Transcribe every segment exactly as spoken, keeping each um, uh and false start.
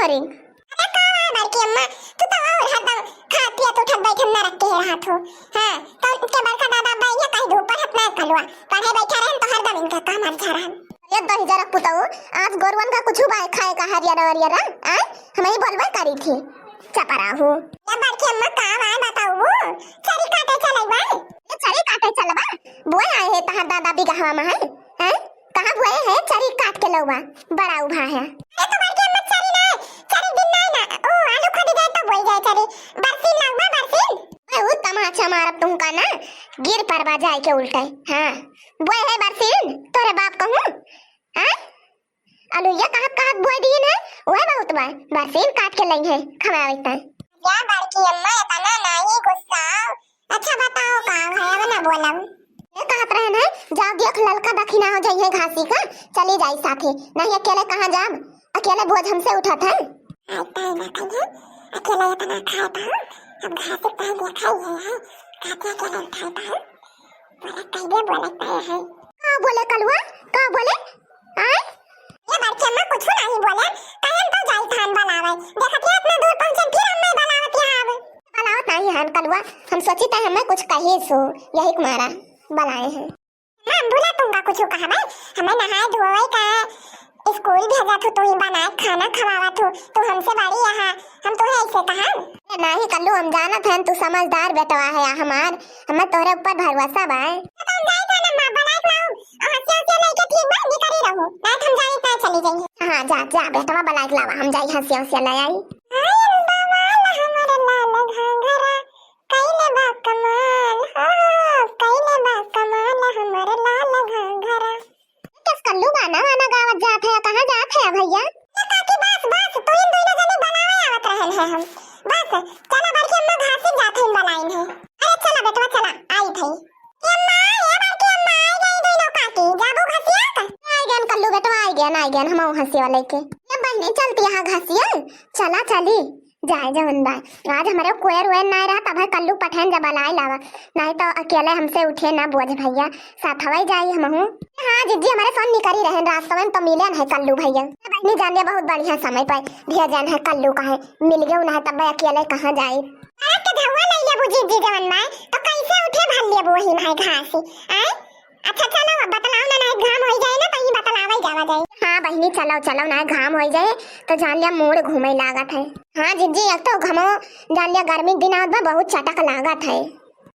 अरे, अरे का है बड़की अम्मा, तू तो और हरदम खात पियत उठत बैठत नरक के रहत हो। हाँ, तो इनके बड़का दादा अब्बा इन्हें कह दो, पढ़त ना कलुआ, पढ़े बैठा रहन तो हरदम इनका काम हर झरन। ये दही जरा पुताऊ, आज गोरुअन का कुछ बाय खाए का हरियर वरियर, आय? हम ही बोलबे करी थी, चपरा हो। ये बड़की अम्मा का बाय बताऊ, चरी काटे चलई बाय। ये चरी काटे चलबा, बोए आए है तहार दादा बिगहवा में है, हैं? कहाँ बोए है? चरी काट के लउबा, बड़ा उभा है। अरे तो बड़की अम्मा चरी ना, चरी दिन ना ना, ओ आलू खोदी जाए तो बोई जाए चरी, बरसीन लउबा बरसीन। अरे उ तमाचा मारब तुमका ना, गिर परबा जाए के उल्टे। हाँ, बोए है बरसीन, तोरे बाप कहूँ, हाँ? अलुइया कहत कहत बोए दीन है, वह बहुत बा, बरसीन काट के लई है, खवावे तय। या बड़की अम्मा इतना नहीं गुस्साओ, अच्छा बताओ का है, अब ना बोलब। ये कहत रहन है, जाओ देख ललका दखिना हो जाइए घासी का, चली जाई साथे, नहीं अकेले कहाँ जाब, अकेले बोझ हमसे उठत है। आय ताई ना कहिए, अकेले इतना खाए पाओ, हम घासी का देखा ही है, खाते अकेले उठाए पाओ, बोले कहिए बोले पाए है। का बोले कलुआ, का बोले? आय? ये बड़की अम्मा कुछ नहीं बोले, कहन तो जाई धान बलावे, देखत ये इतना दूर पहुँचन फिर अम्मा बलावत यहाँ आवे। बलावत नहीं हन कलुआ, हम सोची त हमें कुछ कही सो, यही मारा बलाए हैं। हम भूला तुमका कुछ कहा भाई, हमें नहाए धोए का स्कूल भेजा थो, तू ही बनाए खाना खवावा थो, तू हमसे बड़ी यहाँ, हम तुम्हें ऐसे कहा। ए, नहीं कल्लू, हम जानत हन तू समझदार बेटवा है हमार, हमें तोहरे ऊपर भरोसा बा। तो हम जाई थाने माँ बनाए खाऊ, और हंसी हंसी लेके ठीक बा, निकरी रहो, नहीं तो हम जाई थाने चली जाएंगे। हाँ जा जा बेटवा बनाए लावा, हम जाई हंसी हंसी ले आई। आयल बवाल हमर लाल घाघरा, कैले बा कमाल, हो, कैले बा कमाल हमर लाल घाघरा। कस कल्लू गाना वाना गावत जात है, कहाँ जात है भैया? ए काकी बस, बस, तू इन दोनों जने बनावे आवत रहन है हम। बस, चला बड़की अम्मा घासी जात है, बलाइन है। अरे चला बेटवा चला, आई भाई। ए अम्मा, ए बड़की अम्मा, आई गई दोनों काकी, जाबू घसिया का? आई गन कल्लू बेटवा, आई गन, आई गन, हम हंसी वाले के। ये बहनी चलती यहाँ घसिया, चला चली। जाए जवन बा। आज हमरे कोयर वोयर नाय रहा, तब है कल्लू पठान जब बलाए लावा। नहीं तो अकेले हमसे उठे ना बोझ भैया, साथ हवाई जाई हमहू। हाँ जिज्जी, हमरे सोन निकरी रहन, रास्ता में तो मिले है कल्लू भैया। बहनी जान लिया बहुत बढ़िया समय पर भेजन है कल्लू का है, मिल गए ना तब अकेले कहाँ जाए। अरे तो धुआ ले लेबू जिज्जी जवन बा, तो कैसे उठे भर लेबू वही माय घास, आए? अच्छा चलो, अब बतलाओ ना, ना घाम होई जाए ना, तो ही बतलावे जावा जाए। हाँ बहिनी, चलो चलो ना, घाम होई जाए तो जान लिया मूड़ घूमे लागत है। हाँ जिज्जी, एक तो घमो जान लिया गर्मी के दिन आवत बा, बहुत चटक लागत है।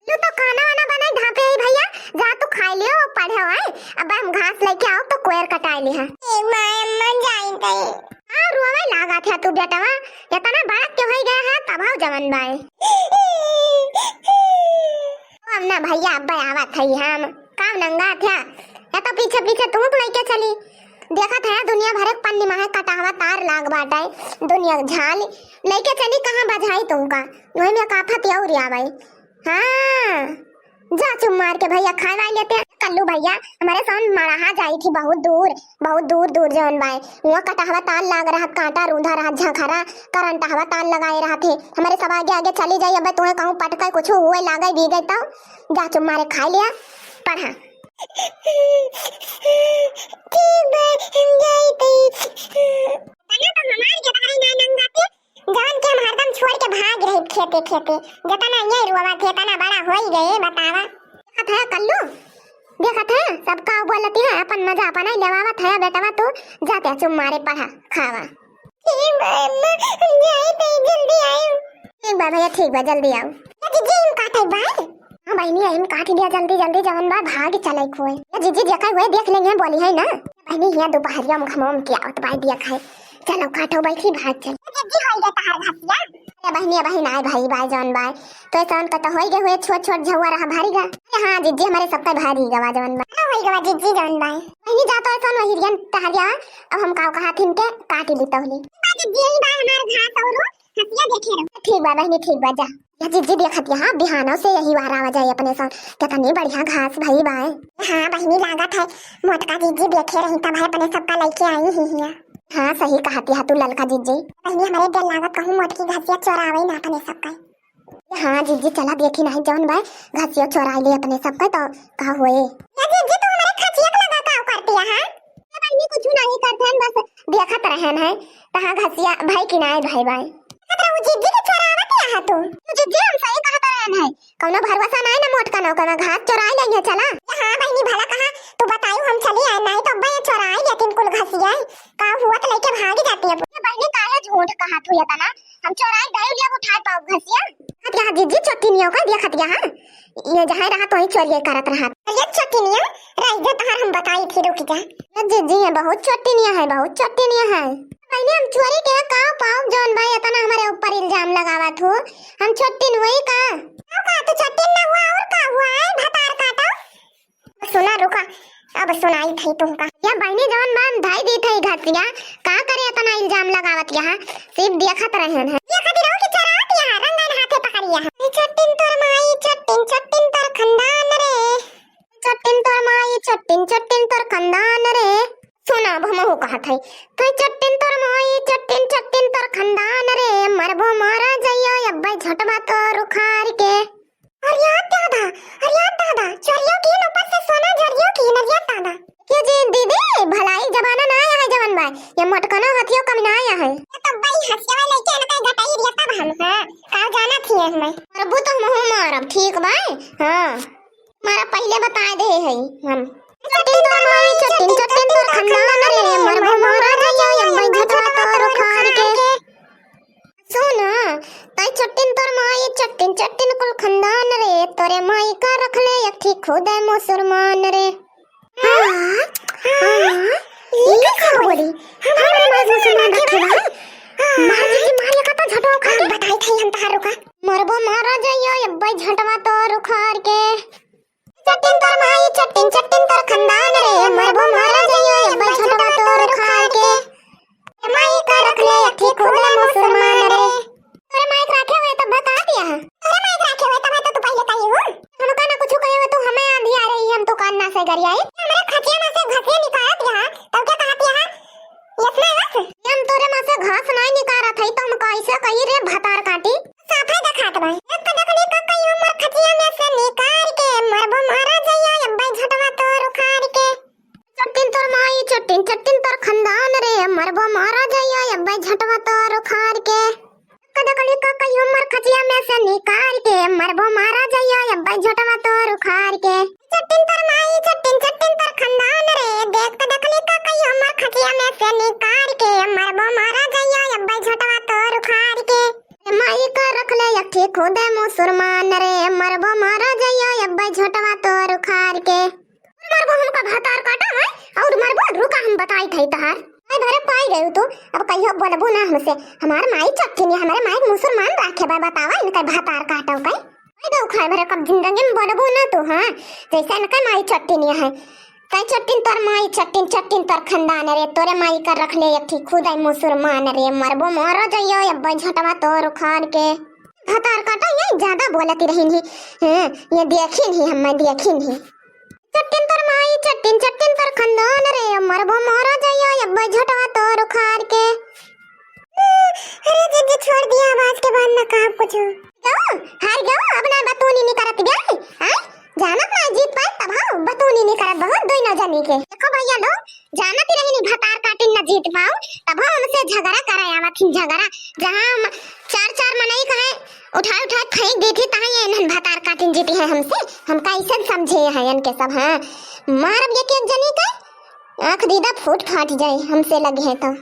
लो तो खाना वाना बनाई ढापे आई भैया, जा तू खाई लियो, पढ़े आए। अब हम घास लेके आओ तो कोयर कटाई लिहा। ए माय अम्मा जाई गई। हाँ रोवे लागत है तू बेटवा, इतना बड़ा के होई गया है तब हाउ जवन बाए। अब ना भैया, अब आवत है हम। काम नंगा था, या तो पीछे पीछे तू तो लेके चली। देखत है दुनिया भरे के पन्नी में है, कटहवा तार लाग बाटे, दुनिया झाल लेके चली, कहाँ बजाई तुमका, वही में काफत और आवे। हाँ, जा चुप मार के भैया खाए वाए लेते हैं। कल्लू भैया, हमरे साथ मड़हा जाई थी बहुत दूर, बहुत दूर दूर जौन बाय। हुआं कटहवा ताल लाग रहत, कांटा रूंधा रहत, झंखरा करंटहवा ताल लगाए रहत है। हमरे सब आगे आगे चली जाई, अबे तुम्हें कहूँ पटके कुछ हुए लागे भी गई तो जा चुप मारे खाए लिया, पढ़ा। ठीक बा, हम जाई थी। तना तो हमार के बारे ना नंगा के जवन के हम हरदम छोड़ के भाग रही खेते खेते, जतना ये रोवा थे, तना बड़ा होई गए, बतावा। देखत है कल्लू, देखत है, सब का बोलती है, अपन मजा अपन ही लेवावत है बेटवा, तू जाते चुप मारे पढ़ा, खावा। ठीक बा अम्मा, हम जाई तो जल्दी आए। ठीक बा भैया, ठीक बा, जल्दी आओ। ये जिज्जी, इन काटे बाय। हाँ बहिनी, इन काट लिया जल्दी जल्दी, जवन बा भाग चले खोए। ये जिज्जी, देखा हुए देख लेंगे, बोली है ना। बहिनी, यहाँ दोपहरिया में घमोम के आवत बाय, देख है। चलो काटो बैठी, भाग चल। जिज्जी, होई गए तहार घसिया? अरे बहिनी, बहिन आए भाई बाय जौन बाय, तो ऐसा उनका तो होई गए हुए, छोट छोट झउआ रहा भारी गा। अरे हाँ जिज्जी, हमारे सबका भारी गवा जौन बाय। हाँ, होई गवा जिज्जी जौन बाय। बहिनी, जा तो ऐसा वही रियन टहरिया, अब हम काव कहा थिन के काटी ली तोहली। बा जिज्जी, यही बाय हमार घास और हंसिया देखे रहो। ठीक बा बहिनी, ठीक बा, जा। या जिज्जी देखत यहाँ बिहानो से यही वार आवा जाए अपने साथ, कितनी बढ़िया घास भई बाय। हाँ बहिनी, लागत है मोटका जिज्जी देखे रही तब है अपने सबका लेके आई ही हिया। हाँ, सही कहती है तू ललका जिज्जी। बहिनी, हमारे डर लागत कहूँ मोटकी घसिया चोरावे ना अपने सबका। हाँ जिज्जी, चला देखी नहीं जौन बाय घसिया चोरा ले अपने सबका तो का होए। या जिज्जी, तू हमारे खचिया के लगा का करती है, हाँ? ए बहिनी, कुछ नहीं करते हैं, बस देखत रहन है, तहाँ घसिया भई कि नाय भई बाय। देखत रहू जिज्जी के चोरावत या है तू। तू जिज्जी हम सही कहत रहन है, कौनो भरोसा नाय ना मोटका नौका में घास चोराई लेंगे चला। हाँ बहिनी भला कहा, तू बतायू हम चली आए, नाय तो अब्बे चोराई लेकिन कुल घसिया का हुआ तो लेके भाग जाती है। ये बहिनी काहे झूठ कहा तू इतना, हम चोराई दे लिया उठाए पाओ घसिया। देखत या जिज्जी चोटिनियो का देखत या, ये जहाँ रहा तो ही चोरिये करत रहा। अरे चोटिनिया, रह जा तहार हम बताई थी रुक जा। ये जिज्जी है बहुत चोटिनिया है, बहुत चोटिनिया है। पहले हम चोरी के का पाओ जौन भाई इतना हमारे ऊपर इल्जाम लगावत हो, हम चोटिन हुई का? का तू चोटिन ना हुआ और का हुआ है भतार काटा? सुना रुका, अब सुनाई थई तुमका। या बहिनी जवन बा हम धई दी थई घसिया, का करे इतना इल्जाम लगावत यहाँ, सिर्फ देखत रहन है। ये खातिर हो कि चोरावत यहाँ, रंगन हाथे पकड़ी यहाँ। ई चट्टिन तोर माई, चट्टिन, चट्टिन तोर खंदान रे। चट्टिन तोर माई, चट्टिन, चट्टिन तोर खंदान रे। सुना, अब हमहू कहत है। तोय चट्टिन तोर माई, चट्टिन, चट्टिन तोर खंदान रे, मरबो मारा जइयो अब्बे झटवा तोर उखाड़ के। अरे यार दादा, अरे यार दादा, चोरियों की ऊपर से सोना झरियों की, अरे यार दादा। क्यों जी दीदी, भलाई जमाना ना आया है जवन बा, ये मोटकनो हथियो कम ना आया है। ये तो बड़ी हंसिया वाले के ना कहीं घटाई दिया तब हम, हाँ, का जाना थी हमें। मरबू तो हमहू मारब, ठीक बा, हाँ, मारा पहले बता दे है हम। चट्टिन तोर माई, चट्टिन, चट्टिन तोर खंदान रे, मरबो मारा जइयो अब्बे झटवा तोर उखाड़ के। सुन, तई चट्टिन तोर माई, चट्टिन चट्टिन कुल खंदान रे, तोरे माई का रख ले एक ठी खुदे मुसलमान रे। हाँ, हाँ, ये कैसे हो बोली? हमारे माई मुसलमान रखे बा? मार जी की मार, ये का तो झटो खा के बताई थई हम तहार रुका। मरबो मारा जइयो अब्बे झटवा तोर उखाड़ के। चट्टिन तोर माई, चट्टिन, चट्टिन तोर खंदान रे, मरबो मारा जइयो अब्बे झटवा तोर उखाड़ के। माई का रख ले एक ठी खुदे मुसलमान रे। तोरे माई के राखे हुए तब बता दिया है। तोरे माई के राखे हुए तब है तो तू पहले कही हो। हमका ना कुछ कहे हो, तू हमें आंधी आ रही है, हम तो कान ना से गरियाई। हमरे खचिया में से घसिया निकालत यहाँ, तब क्या कहत यहाँ? यस ना बस। ये हम तोरे में से घास नहीं निकारत है, तो हम कैसे कही रे भतार काटी? साफे देखात बा। एक तो देखली का कहीं हमर खचिया में से निकार के, मरबो मारा जइयो अब्बे झटवा तोर उखाड़ के। चट्टिन तोर माई, चट्टिन, चट्टिन तोर खंदान रे, मरबो मारा जइयो अब्बे झटवा तोर उखाड़ के। कदकली का कहियो मर खचिया में से निकाल के, मरबो मारा जइयो अब्बे झटवा तोर उखाड़ के। चट्टिन तोर माई, चट्टिन, चट्टिन तोर खंदान रे, देख कदकली का कहियो मर खचिया में से निकाल के, मरबो मारा जइयो अब्बे झटवा तोर उखाड़ के। माई का रख ले एक ठी खुदे मुसलमान रे, मरबो मारा जइयो अब्बे झटवा तोर उखाड़ के। मरबो हमका भतार काटा है और मरबो रुका हम बताई थई तहार। भाई भरे पाई गयू तू, अब कहियो बोलबू ना हमसे। हमार माई चट्टिन है, हमारे माई के मुसलमान राखे बा, बतावा इनका भतार काटो कई। भाई गऊ खाए भरे कब जिंदगी में बोलबू ना तू, हाँ, जैसे इनका माई चट्टिन है। तई चट्टिन तोर माई चट्टिन, चट्टिन तोर खंदान रे, तोरे माई का रख ले एक ठी खुदे मुसलमान रे, मरबो मारा जइयो अब्बे झटवा तोर उखाड़ के। भतार काटा ये ज्यादा बोलती रही नहीं, हाँ, ये देखी नहीं, हम मैं देखी नहीं। चट्टिन तोर माई, चट्टिन, चट्टिन तोर खंदान रे, मरबो मारा जइयो अब्बे झटवा तोर उखाड़ के। अरे जिज्जी, छोड़ दिया, अब आज के बाद ना कहब कुछ। गऊ, हार गऊ, अब ना बतूनी निकरत गई, हैं? जानत ना जीत पाए तब हम बतूनी निकरत बहुत दुई ना जनी के। देखो भैया लोग, जानत ही रही नहीं भतार काटिन ना जीत पाऊ, तब हम हमसे झगड़ा करे आवत ही झगड़ा, जहाँ हम चार चार मनई कहे उठाए उठाए फेंक दी थी, तहाँ ये इन्हन भतार काटिन जीती है हमसे। हम कैसन समझे हैं इनके सब, हाँ, मारब एक एक जनी के आँख दीदा फूट फाट जाए हमसे लगे है तो।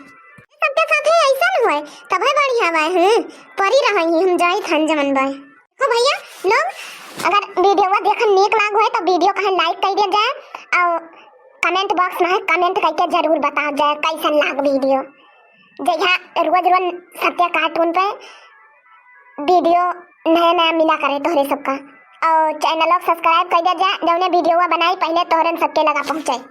सबके साथे ऐसन होए तबे बढ़िया बाय, हम्म, परी रहई हम जाई थन जमन बाय। हो भैया लोग, अगर वीडियो देखन नीक लाग होए तो वीडियो कहे लाइक कर दिया जाए और कमेंट बॉक्स में कमेंट करके जरूर बताओ जाए कैसन लाग वीडियो। जैसा रोज रोज सत्या कार्टून पे वीडियो नया नया मिला करे तोहरे सबका, और चैनल सब्सक्राइब कर दिया जाए, जौने वीडियो बनाई पहले तोहरन सबके लगा पहुँचाई।